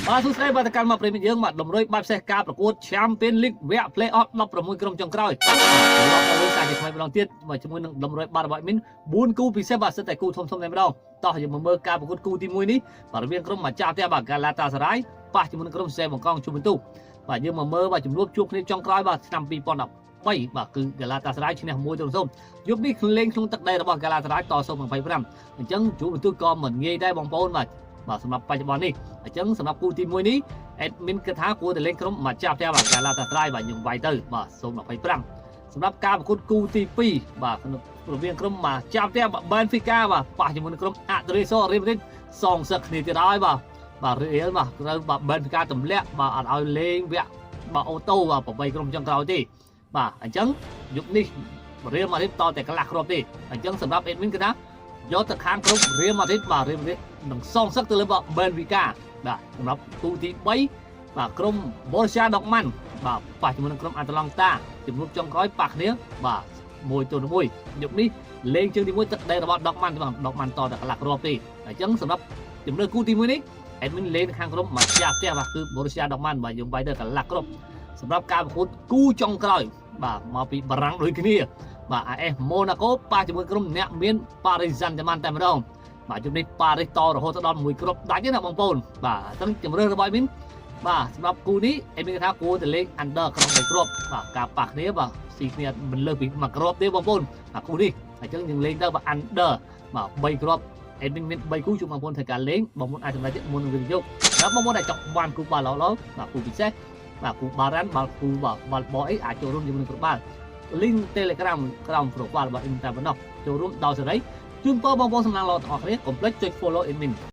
បាទសួស្តីបាទតកម្មមកប្រិយមិត្តយើងបាទតម្រុយបែបពិសេសការប្រកួត Champion League វគ្គ Play Off 16ក្រុមចុងក្រោយបាទត្រឡប់មកវិញសាជាថ្មីម្ដងទៀតបាទជាមួយនឹងតម្រុយបាត់របស់មីន4គូពិសេសបាទសិតតែគូធំធំតែម្ដងតោះយើងមកមើលការប្រកួតគូទី1នេះបាទរវាងក្រុមម្ចាស់ផ្ទះបាទ Galatasaray ប៉ះជាមួយនឹងក្រុមសេបង្កងជុំបន្ទុបាទយើងមកមើលបាទជំនួបជួបគ្នាចុងក្រោយបាទឆ្នាំ2013បាទគឺ Galatasaray ឈ្នះ1-0យប់នេះលេងក្នុងទឹកដីរបស់ Galatasaray ត0-25អញ្ចឹងជួបបន្ទុក៏មិនងាយដែរបងប្អូនបាទបាទសម្រាប់បច្ចុប្បន្ននេះអញ្ចឹងសម្រាប់គូទី1នេះ admin គិតថាគួរតែលេងក្រុមមកចាប់ផ្ទះបាទកាឡាតាត្រៃបាទយើងវាយទៅបាទ0.25សម្រាប់ការប្រកួតគូទី2បាទរវាងក្រុមមកចាប់ផ្ទះបាទ Benfica បាទប៉ះជាមួយនឹងក្រុមអាត្រេសូរៀមរីតសងសឹកគ្នាទៀតហើយបាទបាទរៀលបាទត្រូវបាទ Benfica ទម្លាក់បាទអត់ឲ្យលេងវគ្គបាទអូតូបាទ8ក្រុមចុងក្រោយទេបាទអញ្ចឹងយប់នេះរៀលម៉ាឌ្រីតតតែកន្លះគ្រាប់ទេអញ្ចឹងសម្រាប់ admin គឺថាយកទៅខាងក្រុមរៀលម៉ាឌ្រីតបាទរៀលម៉ាឌ្រីតនឹងសងសឹកទៅលើបាទ Benfica បាទសម្រាប់គូទី3បាទក្រុម Borussia Dortmund បាទប៉ះជាមួយនឹងក្រុម Atalanta ជំនួបចុងក្រោយប៉ះគ្នាបាទ1-1យប់នេះលេងជើងទី1ទឹកដីរបស់ Dortmund បាទ Dortmund តតែកន្លះគ្រាប់ទេអញ្ចឹងសម្រាប់ជំរឿគូទី1នេះ admin លេងខាងក្រុមម្ចាស់ផ្ទះបាទគឺ Borussia Dortmund បាទយើងវាយទៅកន្លះគ្រាប់សម្រាប់ការប្រកួតគូចុងក្រោយបាទមកពីបារាំងដូចគ្នាបាទ AS Monaco ប៉ះជាមួយក្រុមអ្នកមាន Paris Saint-Germain តែម្ដងបាទជុំនេះប៉ារីសតរហូតដល់មួយគ្រាប់ដាច់ទេណាបងប្អូនបាទអញ្ចឹងជំរឿរបស់ admin បាទសម្រាប់គូនេះ admin ថាគួរតែលេង under ក្នុង3គ្រាប់បាទការប៉ះគ្នាបាទស៊ីគ្នាមិនលើសពីមួយគ្រាប់ទេបងប្អូនបាទគូនេះអញ្ចឹងយើងលេងទៅបាទ under បាទ3គ្រាប់ admin មាន3គូជួបបងប្អូនធ្វើការលេងបងប្អូនអាចសម្រេចមុននឹងវិនិយោគសម្រាប់បងប្អូនដែលចង់បានគូបាល់ល្អៗបាទគូពិសេសបាទគូបារ៉ាន់បាល់គូបាទបាល់បអីអាចចូលរួមជាមួយនឹងគ្រប់បាល់ link Telegram ក្រោម profile របស់ admin តែប៉ុណ្ណោះចូលរួមដោយសេរីជូនពរបងប្អូនសំណាងល្អទាំងអស់គ្នាកុំភ្លេចចុច follow admin។